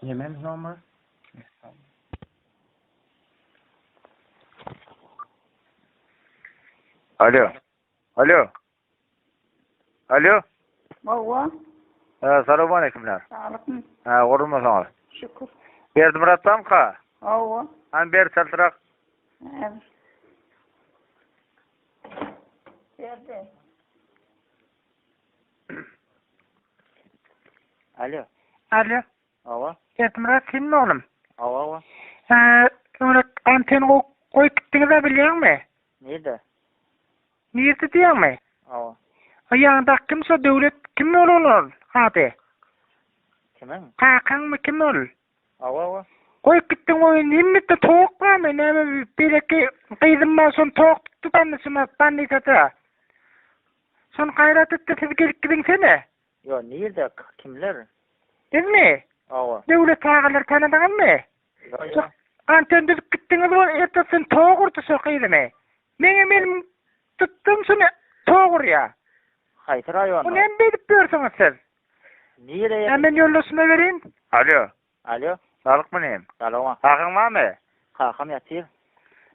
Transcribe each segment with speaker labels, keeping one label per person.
Speaker 1: Nememiz nomer? Alo. Alo. Alo.
Speaker 2: Hawa.
Speaker 1: Ha, salam aleykümler.
Speaker 2: Saglykmy?
Speaker 1: Ha, gurulmasaňyz.
Speaker 2: Şükür.
Speaker 1: Berdimyrat bamka?
Speaker 2: Hawa.
Speaker 1: Han ber çaltrak.
Speaker 2: Häzir. Berdi.
Speaker 3: Alo.
Speaker 4: Alo.
Speaker 3: Hawa.
Speaker 4: Berdimyrat senmi oglum?
Speaker 3: Hawa, hawa.
Speaker 4: Hä, öňräk anten goýup gitdiňiz-ä bilýäňmi?
Speaker 3: Nirde?
Speaker 4: Nirde diýýäňmi?
Speaker 3: Hawa.
Speaker 4: O ýaňdaky kim şo Döwlet kim ol ol ady?
Speaker 3: Kimiň?
Speaker 4: Kakaňmy kim ol?
Speaker 3: Hawa, hawa.
Speaker 4: Goýup gitdiň oýun hemmesde tok barmy näme beýleki gyzym bar şony tok tutdy tanşyma bolnisada. Şony gaýrat etde siz gelip gidiňsene.
Speaker 3: Ýo, nirde, kimler?
Speaker 4: Bizmi?
Speaker 3: Hawa.
Speaker 4: Döwlet agalary tanadyňyzmy?
Speaker 3: Ýo, ýo.
Speaker 4: Anten düzüp gitdiňiz bol ertesi tok urdy şo gyzymy. Meňem elim tutdum şuny tok urýa.
Speaker 3: Haýsy raýonda?
Speaker 4: Bu näme beýdip ýörsüňiz siz?
Speaker 3: Nirä
Speaker 4: Hä men ýoldaşyma bereýin.
Speaker 1: Alo.
Speaker 3: Alo.
Speaker 1: Saglykmy inim?
Speaker 3: Salama.
Speaker 1: Kakaň barmy?
Speaker 3: Kakam ýatyr.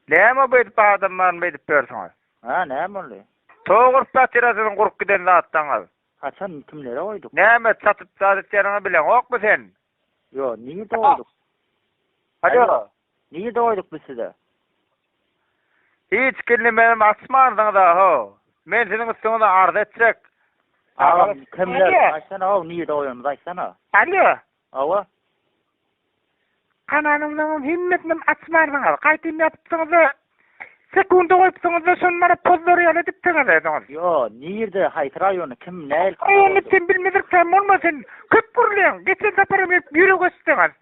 Speaker 1: Näme beýdip adam baryny beýdip ýörsüňiz?
Speaker 3: Hä, näme boldy?
Speaker 1: Tok urup ýatyr-a siziň gurup giden zatlaryňyz.
Speaker 3: Haçan, kimlere goýduk?
Speaker 1: Näme satyp zat etýäniňi bileňokmy sen?
Speaker 3: Ýo, nirde goýduk?
Speaker 1: Alo.
Speaker 3: Nirde goýduk biz size?
Speaker 1: Hiç kinnimenem açmansyňyz-a how. Men siziň üstüňize arz etjek.
Speaker 3: Agam, kimler?
Speaker 4: Alo.
Speaker 3: Aýtsana how, nirde goýanymyzy aýtsana.
Speaker 4: Alo.
Speaker 3: Hawa.
Speaker 4: Kanalyňyzyň hemmesinem açmansyňyz. Gaýtym ýapypsyňyz-da, sekunda goýupsyňyz-da, şony mana pozzar ýaly edipsiňiz özüňiz.
Speaker 3: Ýo, nirde, haýsy raýonda, kim, nähili kanal
Speaker 4: Raýonyny
Speaker 3: goýduk?
Speaker 4: sen bilmezirkäm bolma sen. Köp gürleýäň. Geçen saparam gelip ýürek ösdüňiz.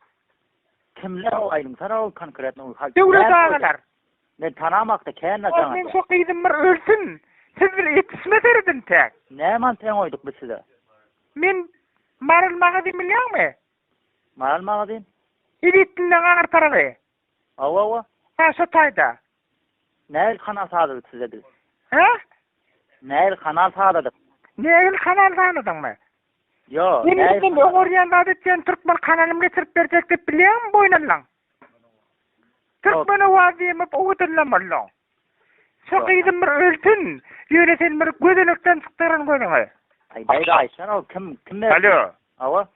Speaker 3: Kimler o aýdyňsana o konkretno
Speaker 4: Döwlet agalar.
Speaker 3: Men tanamakda kän
Speaker 4: Ol meň şo gyzym bir ölsün. Siz bir etişme seredin täk.
Speaker 3: Näme anten goýduk biz size?
Speaker 4: Men Maral magazin bilýäňmi?
Speaker 3: Maral magazin?
Speaker 4: Elitlileň aňyr tarapy.
Speaker 3: Hawa hawa.
Speaker 4: Ha şo taýda.
Speaker 3: Nähili kanal sazladyk size biz?
Speaker 4: Hä?
Speaker 3: Nähili kanal sazladyk?
Speaker 4: Nähili kanal sazladyňmy?
Speaker 3: Ýo,
Speaker 4: Sen bizden oňarýan zat etýän türkmen kanalym geçirip berjek diýip bilýäňmi boýun aldyň? Türkmen owaz diýmek owadanlam bolduň. Şo gyzym bir ölsün, ýöne sen bir gözenekden çykdyryn gözüňi.
Speaker 3: Aý daýza aýtsana ol kim kim berdi?
Speaker 1: Alo.
Speaker 3: Hawa.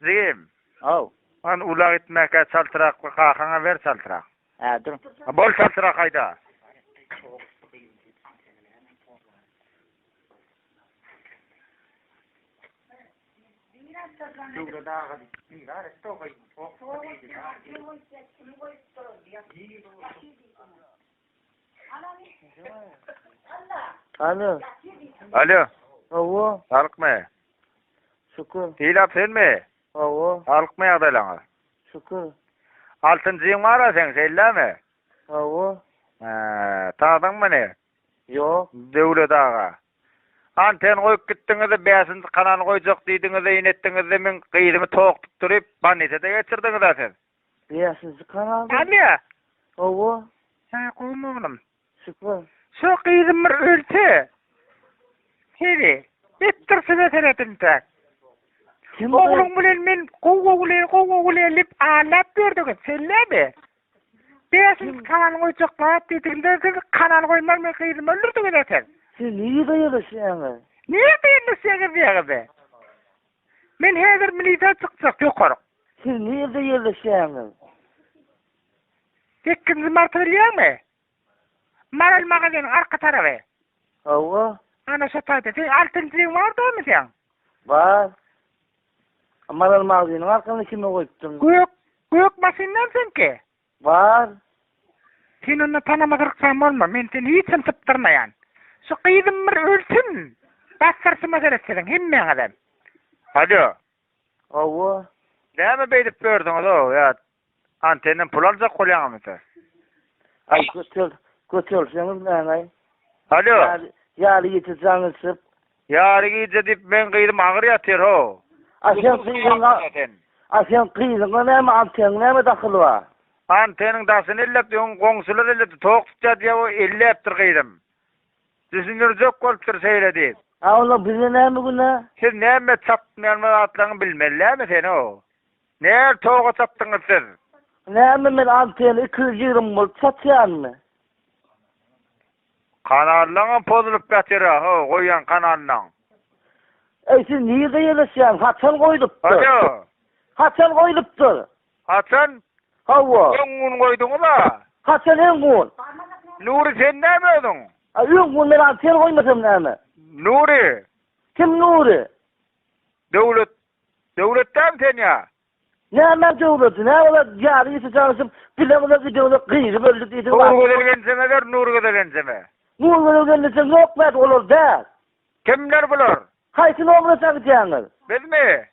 Speaker 1: Jigim.
Speaker 3: Haw.
Speaker 1: Hany ulag itmäkä çaltrak bir kakaňa ber çaltrak.
Speaker 3: Hä dur.
Speaker 1: Bol çaltrak haýda.
Speaker 5: Alo.
Speaker 1: Alo.
Speaker 5: Hawa.
Speaker 1: Saglykmy?
Speaker 5: Şükür.
Speaker 1: Sylap senmi?
Speaker 5: Hawa.
Speaker 1: Saglykmy ýagdaýlaryňyz?
Speaker 5: Şükür.
Speaker 1: Altynjyň bar-a seň, şeýlemi?
Speaker 5: Hawa.
Speaker 1: Hä, tanadyňmy meni?
Speaker 5: Ýok.
Speaker 1: Döwlet aga. Anten goýup gitdiňiz-de, bäşinji kanaly goýjak diýdiňiz-de, ine etdiňiz-de, meň gyzymy tok tutduryp, bolnisada geçirdiňiz-ä siz.
Speaker 5: Bäşinji kanalda?
Speaker 4: Alo.
Speaker 5: Hawa.
Speaker 4: Hä, gowumy oglum?
Speaker 5: Şükür.
Speaker 4: Şo gyzym bir ölse, heri, etdir size seredinjek.
Speaker 5: Kim
Speaker 4: Ogluň bilen men gowy ogul, gowy ogul diýip aldap ýördüňiz, sen näme? Bäşinji kanal goýjak zat diýdigimde siz kanal goýman men gyzymy öldürdiňiz eken.
Speaker 5: Siz nirede ýerleşýäňiz?
Speaker 4: Nirede ýerleşýäňiz diýýäňiz? Men häzir milisiýa çykjak ýokaryk.
Speaker 5: Siz nirede ýerleşýäňiz?
Speaker 4: Sekizinji marty bilýäňmi? Maral magazynyň arka taraby.
Speaker 5: Hawa.
Speaker 4: Ana şo taýda. Seň altynjyň bar dälmi seň?
Speaker 5: Bar. Maral magazynyň arkasynda kime goýupdym?
Speaker 4: Gök, gök maşyn däl seňki?
Speaker 5: Bar.
Speaker 4: Sen onda tanamazryksan bolma, men seni hiç hem sypdyrmaýan. Şu gyzym bir ölsün, basdyrşyma seret siziň hemmäňizem.
Speaker 1: Alo.
Speaker 5: Hawa.
Speaker 1: Näme beýdip ýörsüňiz-ow, ýa antenden pul aljak bolýaňyzmy siz?
Speaker 5: Aý göter, göterseňiz näme-aý?
Speaker 1: Alo.
Speaker 5: Ýary, ýary gije jaň edişip.
Speaker 1: Ýary gije diýip meň gyzym agyr ýatyr-how.
Speaker 5: A seň gyzyňa, a seň gyzyňa näme anteniň näme dahyly bar?
Speaker 1: Anteniň daşyny elläpdi, öň goňşular elledi, tok tutýar diýýär, o elläpdir gyzym. Düşündirjek bolupdyr şeýle diýip.
Speaker 5: A onda bize näme günä?
Speaker 1: Siz näme çatmaýan zatlaryňy bilmelilämi sen o? Näl toga çatdyňyz siz?
Speaker 5: Näme men anteni 220 bolup çatýanmy?
Speaker 1: Kanallaňam pozulyp ýatyr-a, ho, goýýan kanallaň.
Speaker 5: Eý siz nirde ýerleşýäňiz? Haçan goýlupdyr?
Speaker 1: Alo.
Speaker 5: Haçan goýlupdyr?
Speaker 1: Haçan?
Speaker 5: Hawa.
Speaker 1: Öň gün goýduňyz-a?
Speaker 5: Haçan öň gün?
Speaker 1: Nury sen näme özüň?
Speaker 5: A öň gün men anten goýmasam näme?
Speaker 1: Nury.
Speaker 5: Kim Nury?
Speaker 1: Döwlet. Döwlet dämi sen ýa?
Speaker 5: Näme döwleti? Näme olar ýary ýiti çalyşyp, bileňize gideňize gyzy böldük diýdiň.
Speaker 1: Nurgözel genjeme ber, Nurgözel genjeme.
Speaker 5: Nurgözel genjeme ýok bäde olar däl.
Speaker 1: Kimler bular?
Speaker 5: Haýsy nomere çagytýaňyz?
Speaker 1: Bizmi?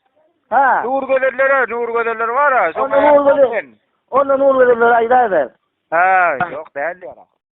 Speaker 5: Ha.
Speaker 1: Nurgözellere, Nurgözeller bar-a.
Speaker 5: Onda Nurgözel. Onda Nurgözellere aýdaýber.
Speaker 1: Ha, ýok däl diýýär.